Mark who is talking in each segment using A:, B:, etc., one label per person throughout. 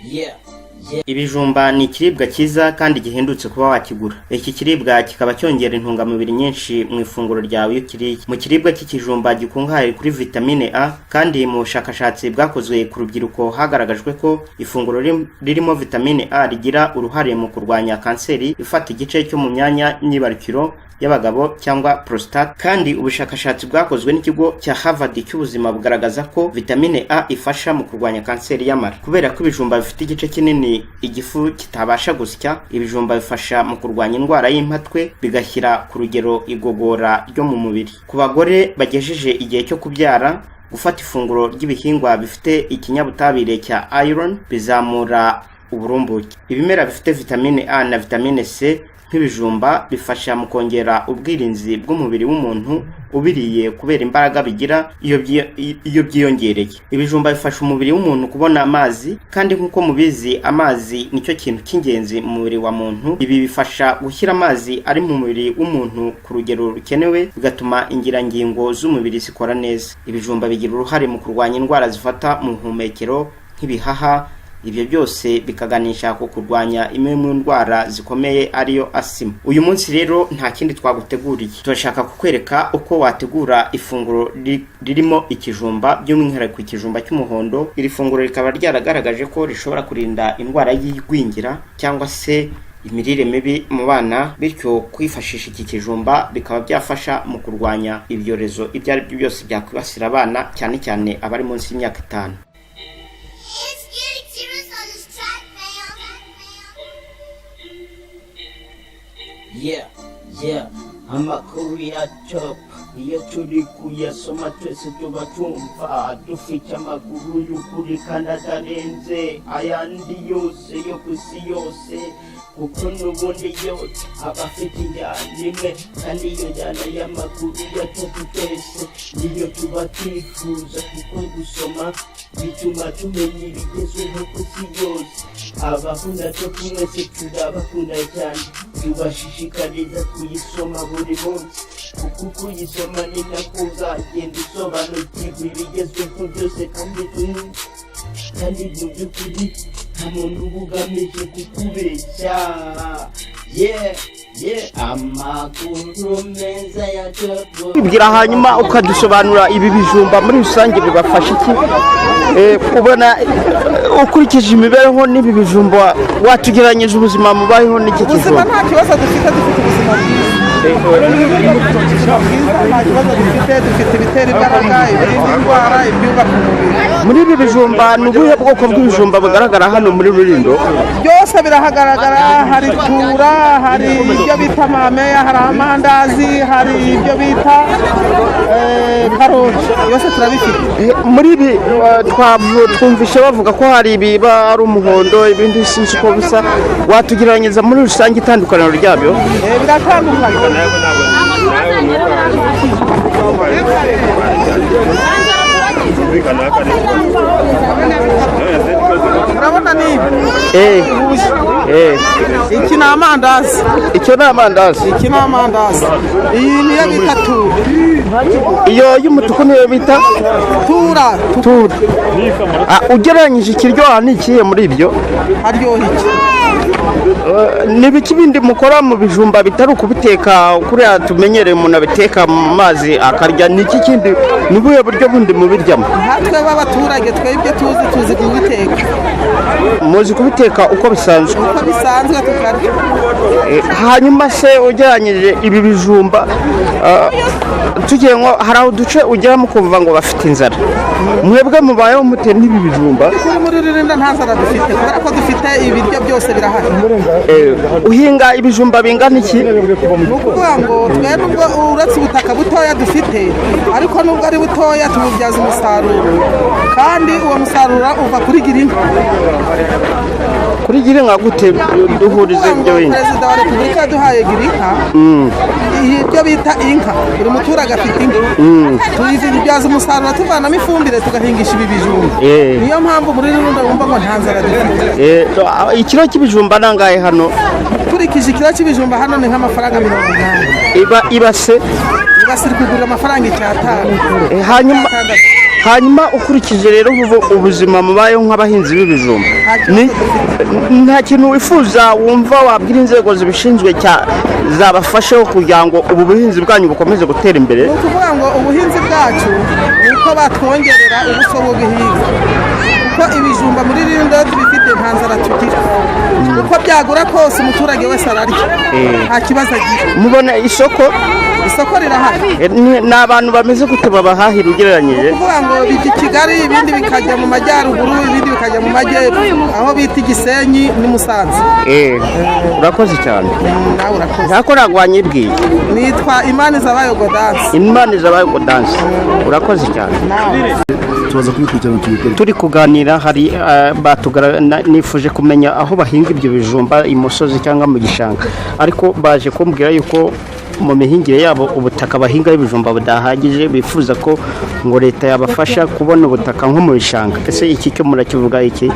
A: Yeah.
B: Ibijumba ni ikiribwa cyiza kandi gihendutse kuba wakigura. Iki kiribwa kikaba cyongera intungamubiri nyinshi mu ifunguro ryawe iyo ukiriye. Mu kiribwa cy'ikijumba gikungahaye kuri vitamine A, kandi mu bushakashatsi bwakozwe ku rubyiruko hagaragajwe ko ifunguro ririmo vitamine A rigira uruhare mu kurwanya kanseri ifata igice cyo mu myanya myibarukiro y'abagabo cyangwa prostate. Kandi ubushakashatsi bwakozwe n'ikigo cya Harvard cy'ubuzima bugaragaza ko vitamine A ifasha mu kurwanya kanseri y'amara. Kubera ko ibijumba bifite igice kinini igifu kitabasha gusya, ibijumba bifasha mu kurwanya indwara y'impatwe, bigashyira ku rugero igogora ryo mu mubiri. Ku bagore bagejeje igihe cyo kubyara, gufata ifunguro ry'ibihingwa bifite ikinyabutabire cya iron bizamura uburumbuke. Ibimera bifite vitamine A na vitamine C nk'ibijumba bifasha mu kongera ubwirinzi bw'umubiri w'umuntu ubiriye, kubera imbaraga bigira iyo byiyongereye. Ibijumba bifasha umubiri w'umuntu kubona amazi, kandi nk'uko mubizi, amazi nicyo kintu cy'ingenzi mu mubiri wa muntu. Ibi bifasha gushyira amazi ari mu mubiri w'umuntu ku rugero rukenewe, bigatuma ingirangingo z'umubiri zikora neza. Ibijumba bigira uruhare mu kurwanya indwara zifata mu buhumekero nk'ibihaha. Ibyo byose bikaganisha ku kurwanya imwe mu ndwara zikomeye, ariyo asima. Uyu munsi rero nta kindi twaguteguriye, turashaka kukwereka uko wategura ifunguro ririmo ikijumba, by'umwihariko ikijumba cy'umuhondo. Iri funguro rikaba ryaragaragaje ko rishobora kurinda indwara y'igwingira cyangwa se imirire mibi mu bana, bityo kwifashisha iki kijumba bikaba byafasha mu kurwanya ibyorezo ibyo ari byo byose byakwibasira abana, cyane cyane abari munsi y'imyaka 5.
C: It's getting serious on this track, fam.
A: Yeah. Amakuru ya top, iyo turi kuyasoma twese tuba twumva dufite amakuru y'ukuri kandi atarenze ayandi yose yo ku isi yose, kuko n'ubundi yo aba afite injyana imwe, kandi iyo njyana y'amakuru ya top twese niyo tuba twifuza, kuko gusoma bituma tumenya ibigezweho ku isi yose. Abakunda top mwese turabakunda cyane, tubashishikariza kuyisoma buri munsi, kuko kuyisoma ni nako uzagenda usobanukirwa ibigezweho byose, kandi mu by'ukuri nta muntu uba ugamije kukubeshya. Yeah, amakuru meza ya top.
B: Kwibwira, hanyuma ukadusobanura ibi bijumba muri rusange bibafasha iki? Ubona ukurikije imibereho n'ibi bijumba, watugeranyije ubuzima mubayeho n'iki
D: Ubuzima
B: kijumba?
D: Nta kibazo dufite, dufite ubuzima bwiza, nta kibazo dufite. Dufite ibitera imbaraga, ibirinda indwara, ibyubaka umubiri.
B: Muri ibi bijumba, ni ubuhe bwoko bw'ibijumba bugaragara hano muri Rulindo?
D: Byose birahagaragara: hari tura, hari ibyo bita mameya, hari amandazi, hari ibyo bita karoti, byose turabifite.
B: Muri ibi twumvishe bavuga ko hari ibiba ari umuhondo, ibindi sinzi uko bisa. Watugereranyiriza muri rusange itandukaniro ryabyo?
D: Biratandukanye. Urabona ni ibi. Iki ni amandazi.
B: Icyo ni amandazi?
D: Iki ni amandazi, iyi niyo bita tura.
B: Iyo y'umutuku niyo bita?
D: Tura.
B: Tura. Ugereranyije, ikiryoha ni ikihe muri ibyo?
D: Haryoha iki.
B: Ni ibiki bindi mukora mu bijumba bitari ukubiteka kuriya tumenyereye umuntu abiteka mu mazi akarya? Ni iki kindi, ni ubuhe buryo bundi mubiryamo?
D: Nkatwe b'abaturage, twebwe tuzi kubiteka.
B: Muzi kubiteka uko bisanzwe?
D: Uko bisanzwe, tukarya.
B: Hanyuma se ugereranyije ibi bijumba, tugiye nko hari aho uduce ugeramo ukumva ngo bafite inzara, mwebwe mubayeho mute n'ibi bijumba?
D: Kuri muri Rulindo nta nzara dufite, kubera ko dufite ibiryo byose birahari.
B: Uhinga ibijumba bingana iki?
D: Ni ukuvuga ngo twe nubwo uretse ubutaka butoya dufite, ariko nubwo ari butoya tububyaza umusaruro, kandi uwo musaruro uva kuri Girinka.
B: Kuri Girinka gute? Duhurize ibyo bindi.
D: Perezida wa Repubulika yaduhaye Girinka, ibyo bita inka, buri muturage afite inka. Tuyibyaza umusaruro tuvanamo ifumbire, tugahingisha ibi bijumba. Niyo mpamvu muri Rulindo wumva ngo nta nzara dufite.
B: Ikiro cy'ibijumba nangahe hano?
D: Turikije, ikiro cy'ibijumba hano ni nk'amafaranga 80.
B: Iba ibase?
D: Ibase iri kugura amafaranga 5.
B: Hanyuma
D: 6.
B: Hanyuma ukurikije rero ubuzima mubayeho nk'abahinzi b'ibijumba,
D: Nta kibazo dufite.
B: Nta kintu wifuza wumva wabwira inzego zibishinzwe zabafasheho kugira ngo ubu buhinzi bwanyu bukomeze gutera imbere?
D: Ni ukuvuga ngo ubuhinzi bwacu ni uko batwongerera ubuso bwo guhinga, kuko ibijumba muri Rulindo tubifite, nta nzara tugira. Uko byagura kose umuturage wese ararya, nta kibazo agira.
B: Mubona isoko?
D: Isoko rirahari.
B: Ni abantu bameze gute babahahira ugereranyije?
D: Kuvuga ngo bijya i Kigali, ibindi bikajya mu majyaruguru, ibindi bikajya mu majyepfo aho bita Igisenyi n'i Musanze.
B: Urakoze cyane.
D: Nawe urakoze.
B: Ntako ntabwo wanyibwiye.
D: Nitwa Imanizabayo Godanse.
B: Imanizabayo Godanse, urakoze cyane.
E: Tubaza kubikurikirana, tubikore.
B: Turi kuganira hari nifuje kumenya aho bahinga ibyo bijumba, imusozi cyangwa mu gishanga, ariko baje kumbwira yuko mu mihingire yabo ubutaka bahingaho ibijumba budahagije, bifuza ko ngo leta yabafasha kubona ubutaka nko mu bishanga. Ese iki cyo murakivuga iki?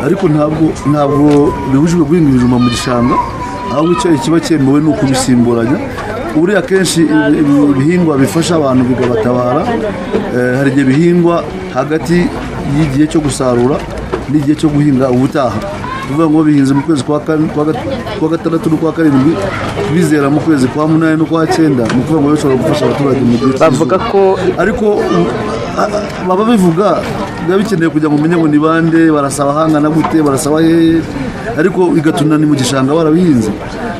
E: Ariko ntabwo bibujijwe guhinga ibijumba mu gishanga, ahubwo icyo ikiba cyemewe ni ukubisimburanya. Buriya akenshi ibihingwa bifasha abantu bikabatabara, hari igihe bihingwa hagati y'igihe cyo gusarura n'igihe cyo guhinga ubutaha. Tuvuga ngo bihinze mu kwezi kwa gatandatu n'ukwa karindwi, bizera mu kwezi kwa munani n'ukwa cyenda, ni ukuvuga ngo bishobora gufasha abaturage mu gihe
B: Bavuga
E: cy'izuba.
B: ko
E: Ariko baba bivuga biba bikeneye kugira ngo umenye ngo ni bande barasaba, hangana gute, barasaba hehe. Ariko igatuna ni mu gishanga barabihinze,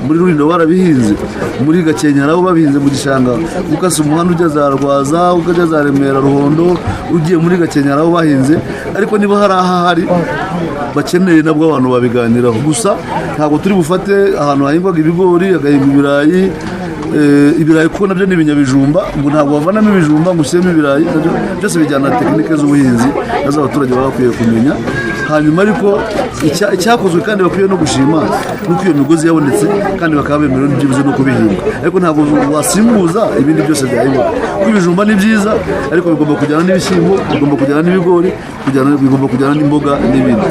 E: muri Rulindo barabihinze, muri Gakenke hari abo babihinze mu gishanga. Ukase umuhanda ujya za Rwaza, ukajya za Remera, Ruhondo, ugiye muri Gakenke hari abo bahinze. Ariko niba hari ahahari bakeneye, nabwo abantu babiganiraho. Gusa ntabwo turi bufate ahantu hahingwaga ibigori hagahingwa ibirayi, ibirayi kuko nabyo ni ibinyabijumba, ngo ntabwo bavanamo ibijumba ngo ushyiremo ibirayi. Nabyo byose bijyana na tekinike z'ubuhinzi nazo abaturage baba bakwiye kumenya. Hanyuma ariko icyakozwe kandi bakwiye no gushima ni uko iyo migozi yabonetse kandi bakaba bemerewe byibuze no kubihinga. Ariko ntabwo wasimbuza ibindi byose byahingwa, kuko ibijumba ni byiza, ariko bigomba kujyana n'ibishyimbo, bigomba kujyana n'ibigori, bigomba kujyana n'imboga n'ibindi.